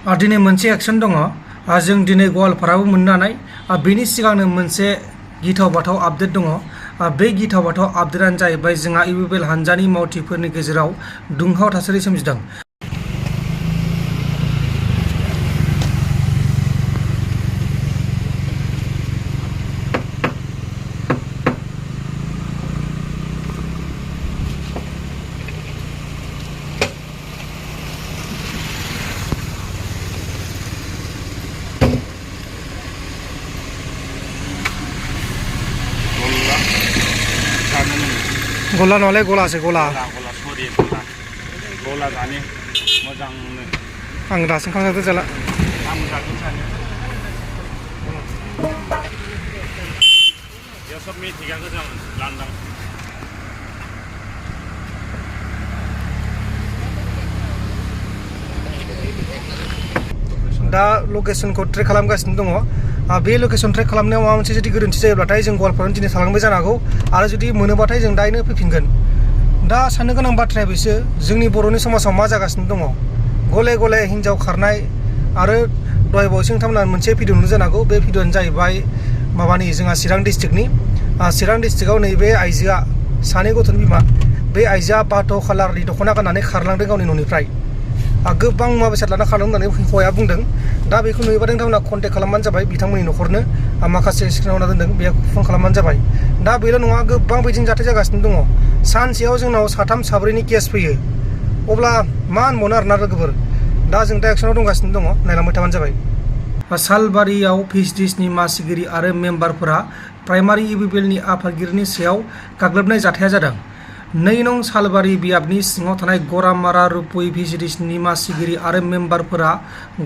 दिनै मोनसे एक्शन दङ जों दिनै गवालपाराबो मोननो हानाय बेनि सिगांनो मोनसे गिथाव बाथाव आपडेट दङ बे गिथाव बाथाव आपडेटानो जाहैबाय जोंहा इउबिपिएल हानजानि मावथिफोरनि गेजेराव दुंहाव थासारि सोमजिदों। गला नङालै गलासो गला सरि गला जानो मोजांनो आं दासिम खांजादो जाला आं जागोन सानो बेयाव सब मिथिगा गोजां लांदां दा लकेसनखौ ट्रेक खालामगासिनो दङ बे लकेसन ट्रेक खालामनायाव माबा मोनसे जुदि गोरोन्थि जायोब्लाथाय जों गवालपारायाव दिनै थालांबाय जानो हागौ आरो जुदि मोनोबाथाय जों दायनो फैफिनगोन। दा साननो गोनां बाथ्राया बेसो जोंनि बर'नि समाजाव मा जागासिनो दङ गले गले हिन्जाव खारनाय आरो दहाय बावैसो नोंथांमोना मोनसे भिडिअ नुनो जानो हागौ। बे भिडिअआनो जाहैबाय माबानि जोंहा चिरां डिस्ट्रिक्टनि चिरां डिस्ट्रिक्टआव नैबे आइजोआ सानै गथ'नि बिमा बे आइजोआ बाथ' खालारनि दख'ना गाननानै खारलांदों गावनि न'निफ्राय गोबां मुवा बेसाद लाना खारलांदों होननानै हौवाया बुंदों। दा बेखौ नुयोबाथाय नोंथांमोना कन्टेक्ट खालामबानो जाबाय बिथांमोननि न'खरनो माखासे स्क्रिनाव होना दोनदों बेयाव फन खालामबानो जाबाय। दा बेल' नङा गोबां बिदिनो जाथाय जागासिनो दङ सानसेयाव जोंनाव साथाम साब्रैनि केस फैयो अब्ला मा होनबावनो आरोना लोगोफोर दा जों दा एक्सनाव दंगासिनो दङ नायलांबाय थाबानो जाबाय। सालबारियाव फिसडिसनि मासिगिरि आरो मेम्बारफोरा प्राइमारि इउबिपिएलनि आफादगिरिनि सायाव गाग्लोबनाय जाथाया जादों। 2 नं सालबारि बियाबनि सिङाव थानाय गरामारा रुपुइ फिसडिसनि मासिगिरि आरो मेम्बारफोरा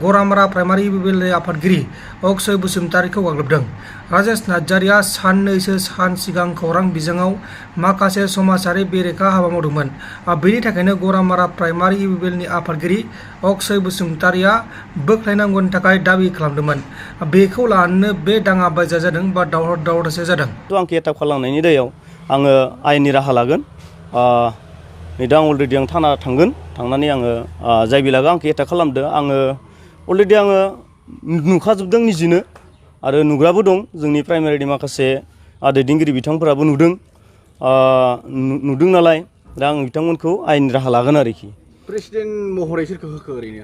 गरामारा प्राइमारि इउबिपिएलनि आफादगिरि अक्षय बसुमतारीखौ गाग्लोबदों। राजेश नार्जारीआ साननैसो सान सिगां खौरां बिजोङाव माखासे समाजारि बेरेखा हाबा मावदोंमोन। बेनि थाखायनो गरामारा प्राइमारि इउबिपिएलनि आफादगिरि अक्षय बसुमतारीआ बोख्लायनांगौनि थाखाय दाबि खालामदोंमोन। बेखौ लानानै बे दाङा बाजिया जादों बा दावराव दावसि जादों। आंखौ एटाक खालामनायनि दैयाव आङो आयेननि राहा लागोन। नै दा अलरेडि आं थाना थांगोन थांनानै आङो जाय बिलागा आंखौ एटाक खालामदो आङो अलरेडि आङो नुखाजोबदों निजिनो आरो नुग्राबो दं जोंनि प्राइमारिनि माखासे दैदेनगिरि बिथांफोराबो नुदों नालाय दा आं बिथांमोनखौ आयेननि राहा लागोन आरोखि। प्रेसिडेन्ट महरै सोरखौ होखो ओरैनो?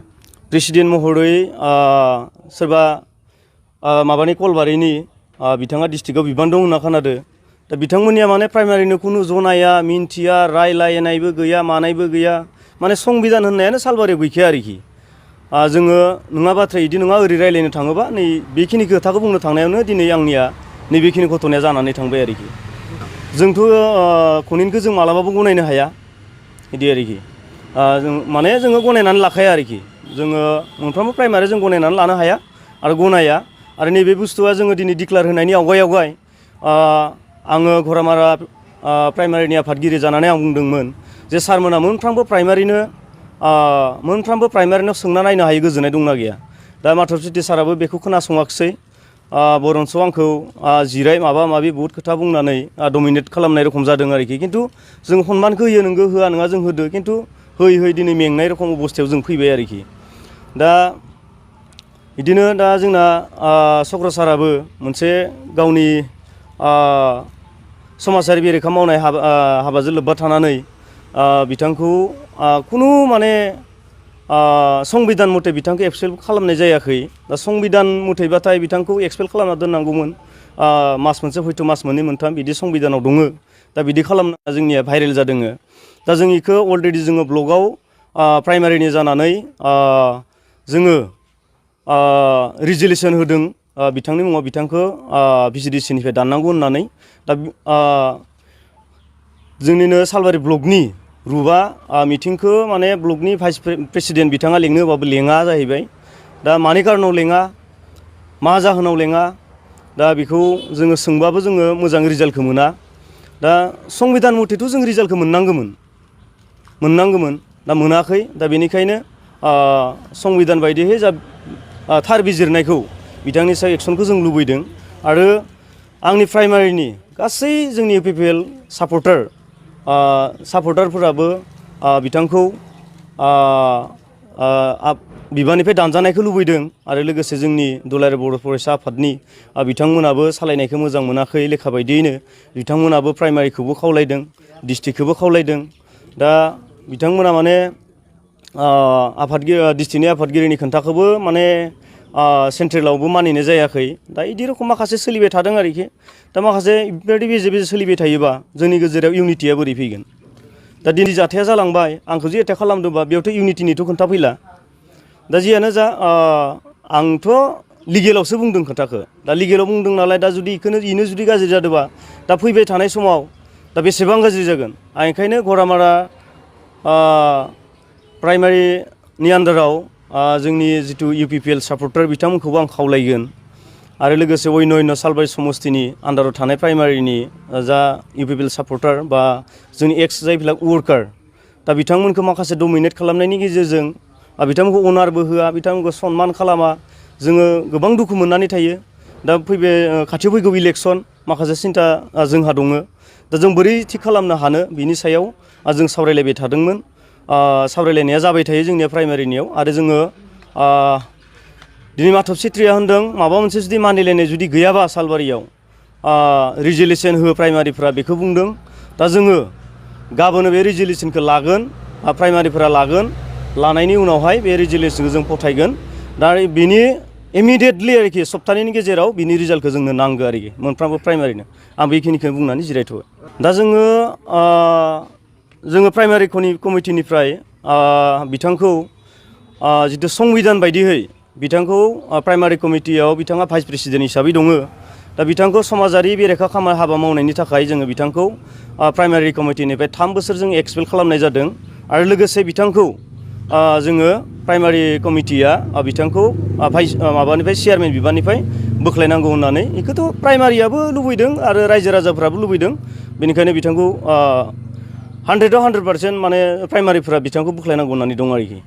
प्रेसिडेन्ट महरै सोरबा माबानि कलबारिनि बिथाङा डिस्ट्रिक्टआव बिबान दं होनना खोनादों। दा बिथांमोननिया माने प्राइमारिनो खुनु जनाया मिन्थिया रायलायनायबो गैया मानायबो गैया माने संबिधान होननायानो सालबारियाव गैखाया आरोखि। जोङो नङा बाथ्रा बिदि नङा ओरै रायलायनो थाङोबा नै बेखिनि खोथाखौ बुंनो थांनायावनो दिनै आंनिया नैबेखिनि घटनाया जानानै थांबाय आरोखि। जोंथ' खनिनखौ जों मालाबाबो गनायनो हाया बिदि आरोखि। माने जोङो गनायनानै लाखाया आरोखि। जोङो मोनफ्रोमबो प्राइमारि जों गनायनानै लानो हाया आरो गनाया आरो नैबे बुस्थुआ जोङो दिनै डिक्लेयार होनायनि आवगाय आङो गरामारा प्राइमारिनि आफादगिरि जानानै आं बुंदोंमोन जे सारमोना मोनफ्रोमबो प्राइमारिनाव सोंना नायनो हायो गोजोननाय दंना गैया। दा माधब सिटि साराबो बेखौ खोनासङाखिसै बरन्स आंखौ जिराय माबा माबि बहुद खोथा बुंनानै डमिनेट खालामनाय रखम जादों आरोखि। खिन्थु जों सनमानखौ होयो नोंगो होआ नङा जों होदो खिन्थु होयै दिनै मेंनाय रखम अबस्थायाव जों फैबाय आरोखि। दा बिदिनो दा जोंना चक्र साराबो मोनसे गावनि समाजारि बेरेखा मावनाय हाबाजों लोब्बा थानानै बिथांखौ खुनु माने संबिधान मथे बिथांखौ एक्सपेल खालामनाय जायाखै। दा संबिधान मथेबाथाय बिथांखौ एक्सपेल खालामना दोननांगौमोन मास मोनसे हयथ' मास मोननै मोनथाम बिदि संबिधानाव दङ। दा बिदि खालामना जोंनिया भाइरेल जादों। दा जों इखौ अलरेडि जोङो ब्लगाव प्राइमारिनि जानानै जोङो रिजलिउसन होदों बिथांनि मुङाव बिथांखौ भिसिडिसिनिफ्राय दाननांगौ होननानै। दा जोंनिनो सालबारि ब्लकनि रुपआ मिटिंखौ माने ब्लकनि भाइस प्रेसिडेन्ट बिथाङा लेंनो होबाबो लेङा जाहैबाय। दा मानि कारनाव लेङा मा जाहोनाव लेङा दा बेखौ जोङो सोंबाबो जोङो मोजां रिजाल्टखौ मोना। दा संबिधान मथेथ' जों रिजाल्टखौ मोननांगौमोन दा मोनाखै। दा बेनिखायनो संबिधान बायदियै जा थार बिजिरनायखौ बिथांनि सायाव एक्सनखौ जों लुबैदों। आरो आंनि प्राइमारिनि गासै जोंनि इउपिपिएल सापर्टारफोराबो बिथांखौ बिबाननिफ्राय दानजानायखौ लुबैदों आरो लोगोसे जोंनि दुलाराय बर' फरायसा आफादनि बिथांमोनाबो सालायनायखौ मोजां मोनाखै लेखा बायदियैनो बिथांमोनाबो प्राइमारिखौबो खावलायदों डिस्ट्रिक्टखौबो खावलायदों दा बिथांमोना माने डिस्ट्रिक्टनि आफादगिरिनि खोथाखौबो माने सेन्ट्रेलावबो मानिनाय जायाखै दा बिदि रोखोम माखासे सोलिबाय थादों आरोखि दा माखासे बेबायदि बेजे बेजे सोलिबाय थायोबा जोंनि गेजेराव इउनिटिया बोरै फैगोन दा दिनै जाथाया जालांबाय आंखौ जे एटेक खालामदोंबा बेयावथ' इउनिटिनिथ' खोथा फैला दा जियानो जा आंथ' लिगेलावसो बुंदों खोथाखौ दा लिगेलाव बुंदों नालाय दा जुदि इनो जुदि गाज्रि जादोंबा दा फैबाय थानाय समाव दा बेसेबां गाज्रि जागोन आं ओंखायनो गरामारा प्राइमारिनि आन्दाराव जोंनि जिथु UPPL सापर्टार बिथांमोनखौबो आं खावलायगोन आरो लोगोसे अन्य सालबारि समस्तिनि आन्दाराव थानाय प्राइमारिनि जा UPPL सापर्टार बा जोंनि जायफोरा वर्कार दा बिथांमोनखौ माखासे डमिनेट खालामनायनि गेजेरजों बिथांमोनखौ अनारबो होआ बिथांमोनखौ सनमान खालामा जोङो गोबां दुखु मोननानै थायो दा खाथियाव फैगौ इलेक्सन माखासे सिन्था जोंहा दङ दा जों बोरै थिग खालामनो हानो बिनि सायाव जों सावरायलायबाय थादोंमोन सावरायलायनाया जाबाय थायो जोंनिया प्राइमारिनियाव आरो जोङो दिनै माधब सेत्रिया होनदों माबा मोनसे जुदि मानिलायनाय जुदि गैयाबा सालबारियाव रिजुलेसन हो प्राइमारिफ्रा बेखौ बुंदों दा जोङो गाबोन बे रिजुलेसनखौ लागोन प्राइमारिफोरा लागोन लानायनि उनावहाय बे रिजुलेसनखौ जों फथायगोन दा बिनि इमिडियेटलि आरोखि सप्ताहनि गेजेराव बिनि रिजाल्टखौ जोंनो नांगौ आरोखि मोनफ्रोमबो प्राइमारिनो आं बेखिनिखौ बुंनानै जिरायथ'बाय दा जोङो प्राइमारि कमिटिनिफ्राय बिथांखौ जितु संबिधान बायदियै बिथांखौ प्राइमारि कमिटियाव बिथाङा भाइस प्रेसिडेन्ट हिसाबै दङ दा बिथांखौ समाजारि बेरेखा हाबा मावनायनि थाखाय जोङो बिथांखौ प्राइमारि कमिटिनिफ्राय 3 बोसोर जों एक्सपेल खालामनाय जादों आरो लोगोसे बिथांखौ जोङो प्राइमारि कमिटिया बिथांखौ माबानिफ्राय चेयारमेन बिबाननिफ्राय बोख्लायनांगौ होननानै बेखौथ' प्राइमारियाबो लुबैदों आरो रायजो राजाफ्राबो लुबैदों बेनिखायनो बिथांखौ 100% माने प्राइमारिफ्रा बिथांखौ बोख्लायनांगौ होननानै दं आरोखि